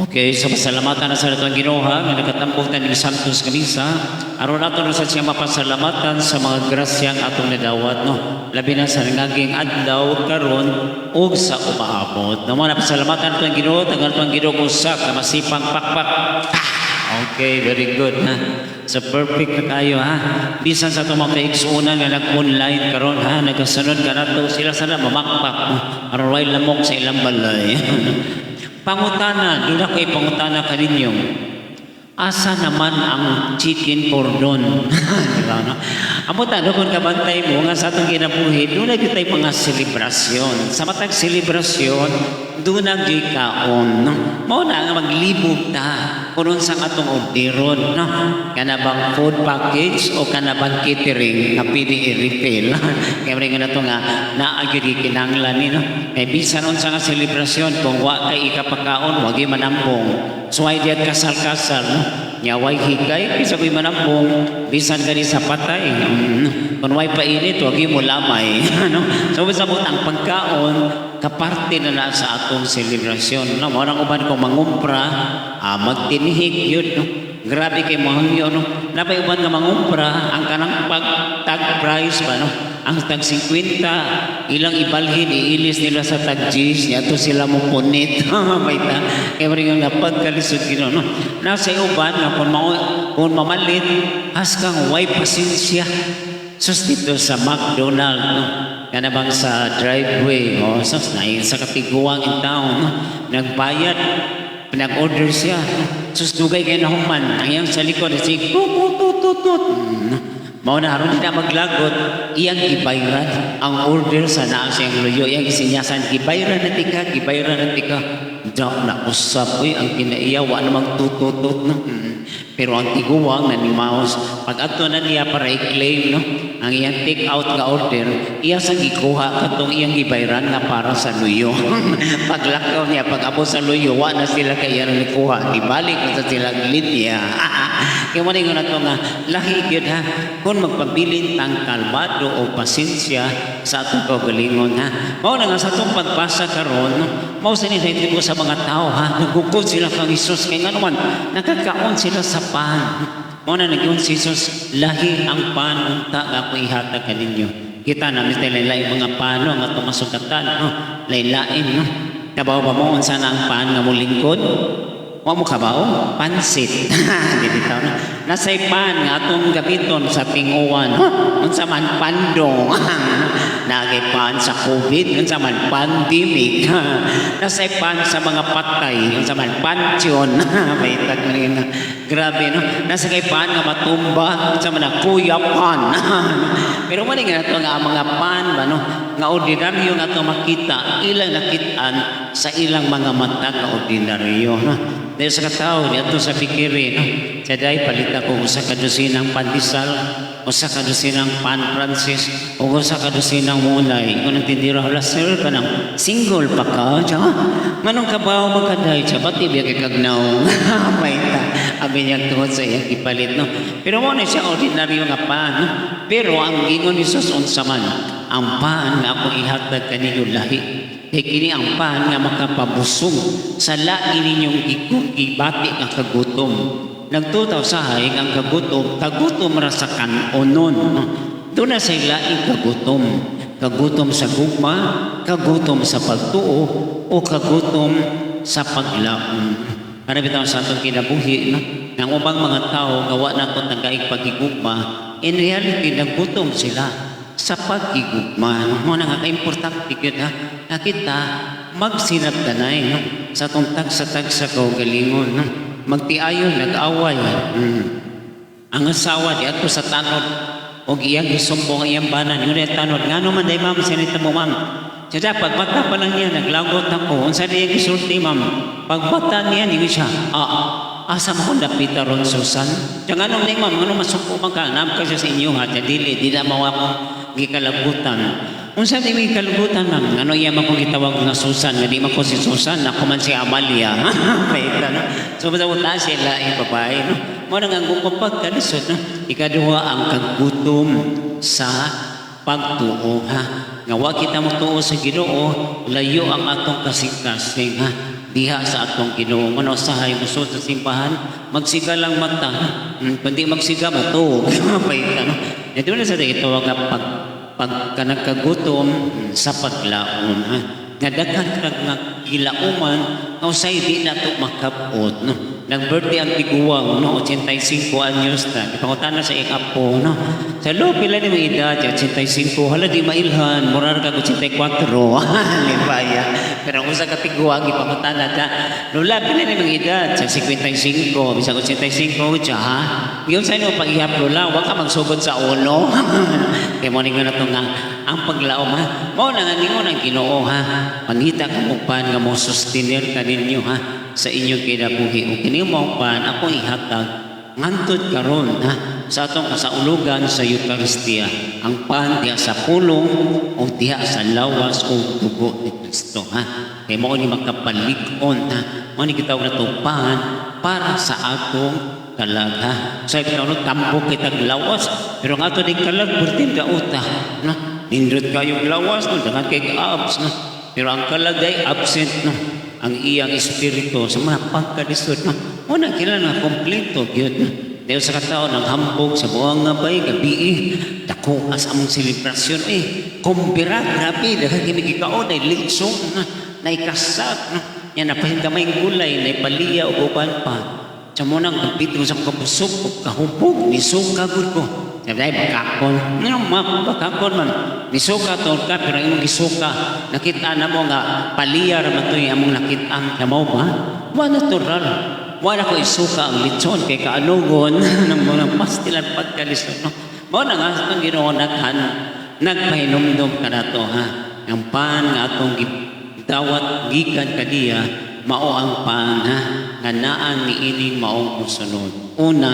Okay, so pasalamatan na sa atong Ginoo ha, nga nakatambok ta ning Santos nga misa. Aron nato na sa siya mapasalamatan sa mga grasyang atong nadawat, no. Labi na sa nangaging adlaw karon ug sa umaabot. No, mga pasalamatan atong Ginoo, tagaan atong Ginoo usa ka masipang pakpak. Ah, okay, very good ha. So perfect na kayo ha. Bisan sa atong mga kaigsuonan nga nag-online karon ha, nagasunod ka nato sila sana mamakpak, no? Aron way lamok sa ilang balay. Pangutana, duna ko'y pangutana kaninyo. Asa naman ang chicken cordon? Di ba, no? Amo ta, no, kung kabantay mo nga sa atong kinabuhi, duna gyud tay mga selebrasyon. Sa matag selebrasyon, duna gyud kaon. No? Mao na nga maglibog ta kung unsang atong orderon. No? Kana bang food package o kana bang catering nga pwede i-refill. Kaya nga na to nga naa gyud kinahanglan ni, no? Kay bisan unsa nga selebrasyon, kung wa kay ikapakaon, wa gyud manambong. So ay diyan kasal-kasal, no? Nya way hikay, kinsa ko'y manambong, bisan gani sa patay. Kung way painit, wa gyud mo lamay, no? So sa ang pagkaon, kaparte na na sa atong selebrasyon. No? Mao nang uban kung mangumpra, magtinihig yun. No? Grabe kay mahangyo, no? Napay uban nga mangumpra, ang kanang pag tag price ba, no? Ang tag 50, ilang ibalhin, iilis nila sa tag G's, niya to sila mo punit. May ta. Kaya rin nga napagkalisod Ginoo, no? Nasa uban nga kung mamalit, haskang way pasensya. Sus, dito sa McDonald, no? Kana bang sa driveway, oh, sus, na sa katiguang in town, no? Nagbayad, nag-order siya. No? Sus, dugay kay nahuman. Ang iyang sa likod, si tut tut tut tut tut. Mao na aron di na maglagot, iyang gibayran ang order sa naa siyang luyo, iyang gisinyasan, "Gibayran na tika, gibayran na tika." Da na usap uy ang kinaiya, wa na magtututot, no. Pero ang tiguang nanimaos, pag adto na niya para i-claim, no, ang iyang take out nga order, iya sang gikuha katong iyang gibayran nga para sa luyo. Paglakaw niya, pag abot sa luyo, wa na sila kay iyang nikuha, ibalik na sa silang linya. Kaya mo na to nga lahi gyud ha kung magpabilin tang kalmado o pasensya sa atong kaugalingon ha. Mao na nga sa atong pagbasa karon, no, mao sa ni ko sa mga tao ha, nagukod sila kang Hesus kay ngano man nakakaon sila sa pan. Mao na nag-ingon si Jesus, "Lahi ang pan unta nga ako ihatag kaninyo." Kita na mistay lain mga pano nga atong masugatan, no? Lain-lain, no? Kabaw ba mo unsa na ang pan nga mulingkod? Wa mo kabaw? Pansit. Di bitaw na. Nasay pan nga atong gamiton sa tinguan. Unsa man, pandong. Nagay pan sa COVID, unsa man, pandemic. Nasay pan sa mga patay, unsa man, pansyon. May tag nga. Grabe, no. Nasa kay pan nga matumba, unsa man na, kuya pan. Pero man nga nato nga ang mga pan ba, no, nga ordinaryo nga ato makita, ilang nakitaan sa ilang mga mata nga ordinaryo, no. Dahil sa katawo, niadto sa bakery, no? Sa day, palita ko usa ka dosinang pandesal, usa ka dosinang pan Francis, o usa ka dosinang mulay. Kung ang tindero, "Hala sir, kanang single pa ka?" Siya, "Nganong kabaw magkaday?" Siya, "Ba't di biya kay kagnaw?" May ta. Abi niya tungod sa iyang ipalit, no? Pero mo na siya ordinaryo nga pan, no? Pero ang gingon ni Jesus, unsa man, "Ang pan nga akong ihatag kaninyo lahi. Kay kini ang pan nga makapabusog sa lain ninyong gibati nga kagutom." Nagtutaw sahay ang kagutom, kagutom ra sa kanonon. No? Doon na sa laing kagutom. Kagutom sa gugma, kagutom sa pagtuo, o kagutom sa paglaom. Para bitaw sa atong kinabuhi, no? Ang ubang mga tao, gawa nato tagaig pagigugma, in reality, naggutom sila sa pagigugma. No? Mo na nga ka-importante gyud ha, na kita magsinabtanay, no? Sa atong tagsa-tagsa kaugalingon. No? Magtiayon, nag-away. Ang asawa di ato sa tanod og iyang gisumbong ang iyang bana. Ngunit tanod, "Ngano man day, ma'am, sinita mo, ma'am?" Siya, pagbata pa lang niya, naglagot ako. Unsa niya gisulti, ma'am? Pagbata niya, ningon siya, "Ah, asa mo kong dapita ron, Susan?" Siya, "Nganong ni, ma'am, nganong masuko man ka? Naam ka siya sa inyo, ha?" Siya, "Dili, di na mo ako gikalagutan." "Unsa di mo gikalagutan, ma'am?" "Ngano iya man kong gitawag nga Susan, nga di man ko si Susan, ako man si Amalia." Paita, no? So, basta mo sila yung babae, no? Mo nang ang pagkalisod, no? Ikaduha, ang kagutom sa pagtuo, ha. Nga wa kita motuo sa Ginoo, layo ang atong kasing-kasing, ha, diha sa atong Ginoo. Ngano usahay musod sa simbahan, magsiga lang mata. Kundi magsiga, matuog. Paita, no? Ito na sa ito nga pag pagka nagkagutom sa paglaom, ha. Nga daghan kag nga gilauman nga usay di na to makabot, no. Nag-birthday ang tiguang, no, 85 anyos na. Ipangutana sa iyang apo, no. Sa lo, pila ni mo edad? 85. Hala, di mailhan. Mura ra kag 84. Libaya. Pero ang usa ka tiguang, ipangutana ta. Lola, pila ni mong edad? Sa 55. Bisag 85, siya, ha? Yun sa inyo, pag-ihap, lola, huwag ka magsugod sa uno. Kaya mo nga na ito nga, ang paglaom, ha? Mao na nga ningon ang Ginoo, ha? Pangita ka mo pan nga mo sustenir ka ninyo, ha? Sa inyong kinabuhi. O kini mo pan, akong ihatag, ngantod karon, ha? Sa atong kasaulugan sa Eucharistia. Ang pan diha sa pulong o diha sa lawas o dugo ni Kristo, ha? Kaya mao ni makapalig-on, ha? Mao ni gitawag na pan para sa atong kalag, ha. Sa ito, no, tambok kitag lawas, pero ang ato ding kalag, burtin dauta, no? Nindot kayong lawas, no? Daghan kay abs, no? Pero ang kalag ay absent, no? Ang iyang espiritu sa mga pagkalisod, no? Muna kailangan nga kompleto gyud, no? Dahil sa katao ng hambog sa buwang nga bay gabi eh, dako as among selebrasyon eh. Kumbira, grabe, daghan kami gikaon ay litson, no? Naikasak, no? Yan napahingamay gulay, naipaliya o uban pa. Sa mo nang kapit mo sa kabusog o kahubog, nisuka gud ko. Sabi ay, bakakon. Ano, bakakon man. Nisuka to ka, pero ang imong gisuka, nakita na mo nga, paliya ra man to yung among nakita. Kamaw ba? Wa natural. Wala ko isuka ang litson kay kaanugon ng mga pastilan pagkalisod. No? Mao na nga itong Ginoo naghan, nagpahinumdum ka na to, ha. Ang pan nga atong dawat gikan kaniya, mao ang pan, ha, nga naan niining maong musunod. Una,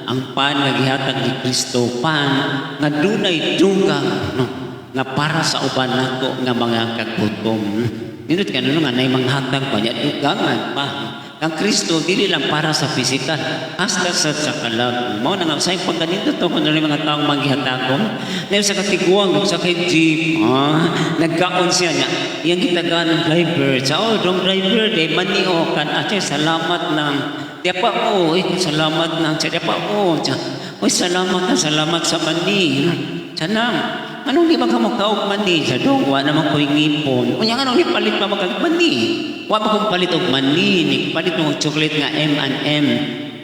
ang pan nga gihatag ni Kristo, pan nga dunay dugang, no, nga para sa uban nato nga mga kagutom. Nindot ka no nga nay manghatag pa niya dugangan pa. Ang Kristo dili lang para sa physical, hasta sa kalag. Mao na nga sa pagkanindot to kung ano mga taong magihatagon. Ngayon sa katiguang sa kay jeep, ah, nagkaon siya niya. Iyang gitagaan ng driver. Sa oh, dong driver, di mani o kan ate, salamat nang. Di pa oh, eh, salamat nang. Di pa oh. Oy, salamat na, salamat sa mani. Sanang, anong di ba ka makaog mani? Sa dong, wa naman ko'y ngipon. Unya nga nung ipalit pa magkag mani. Wa pa kong palit og mani, ni palit mo og chocolate nga M&M.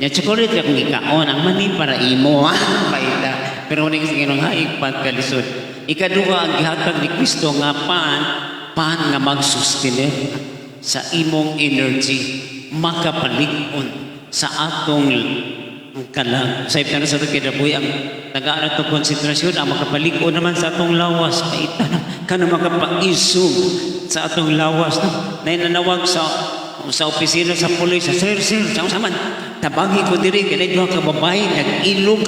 Ya chocolate ka kung ikaon, ang mani para imo. Paita. Pero ning sige nung haig pagkalisod. Ikaduha, ang gihatag ni Kristo nga pan, pan nga magsustenir sa imong energy, makapalig-on sa atong kalag. Sa ipano sa itong kinabuhi, ang tagaan na itong konsentrasyon, ang makapalig-on naman sa atong lawas, paita no, kano makapaisog sa atong lawas. No? Nainanawag sa opisina sa pulis, sa sir, sir, sa man, tabangi ko diri, kaya duha ka babae, nag-ilog,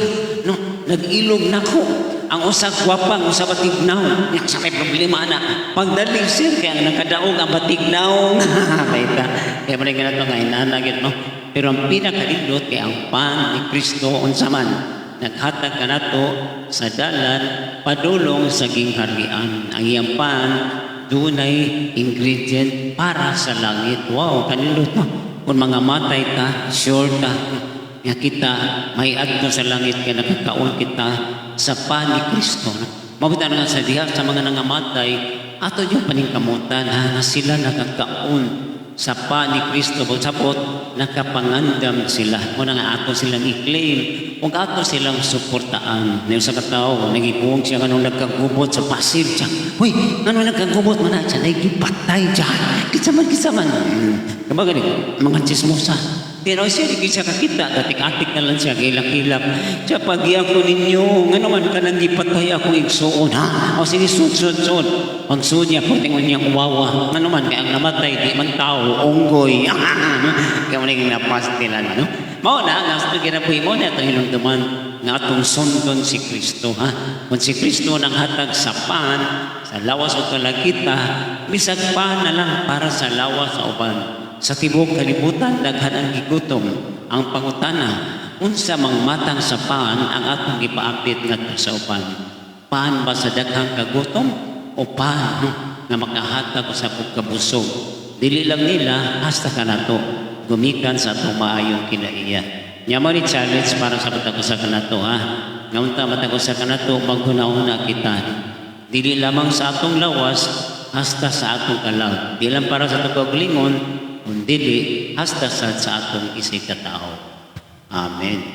no? Nag-ilog nako. Ang usa gwapa, ang usa batignaw. Nya sa kay problema ana. Pagdali sir, kaya ang nakadaog ang batignaw. Paita. Kaya mo nga nato nga inana gyud, no. Pero ang pinakalindot kay ang pan ni Kristo unsa man naghatag kanato sa dalan padulong sa gingharian. Ang iyang pan dunay ingredient para sa langit. Wow, kanindot, no. Kung mga matay ta, sure ta nga kita may adto sa langit kay nakakaon kita sa pan ni Kristo. No? Mabuta na nga sa diha sa mga nangamatay, ato yung paningkamutan, ha, nga sila nakakaon sa pan ni Kristo. Sapot, nakapangandam sila. Muna nga ato silang i-claim ug ato silang suportaan. Ngayon sa katao, nagikuwang siya nganong nagkagubot sa pasig siya. Uy, ngano nagkagubot man na siya? Nagipatay siya. Kinsa man, kinsa man. Kumbaga ni, mga chismosa. Pero siya, di siya kakita. Katik-atik na lang siya, gilak-gilak. Siya, pag ko ninyo, nga naman ka nang gipatay akong igsuon, ha? O sige, sud, sud, sud. Pag sud niya, puting niyang uwawa. Nga naman, kaya ang namatay, di man tao, unggoy. Kaya mo naging napastilan, no? Mao na, nga sa kinabuhi mo na itong hinumduman nga atong sundon si Kristo, ha? Kung si Kristo nang hatag sa pan, sa lawas o talagita, bisag pan na lang para sa lawas sa uban. Sa tibuok kalibutan, daghan ang gigutom. Ang pangutana, unsa mang matang sa pan ang atong gipaapit ngadto sa uban? Pan ba sa daghang kagutom o pan, no, nga makahatag sa pagkabusog? Dili lang nila, hasta kanato, gumikan sa atong maayong kinaiya. Nya mao ni challenge para sa matag usa kanato, ha. Nga unta matag usa kanato maghuna-huna kita. Dili lamang sa atong lawas, hasta sa atong kalag. Di lang para sa atong kaugalingon, kundi hasta sa atong isigkatao. Amen.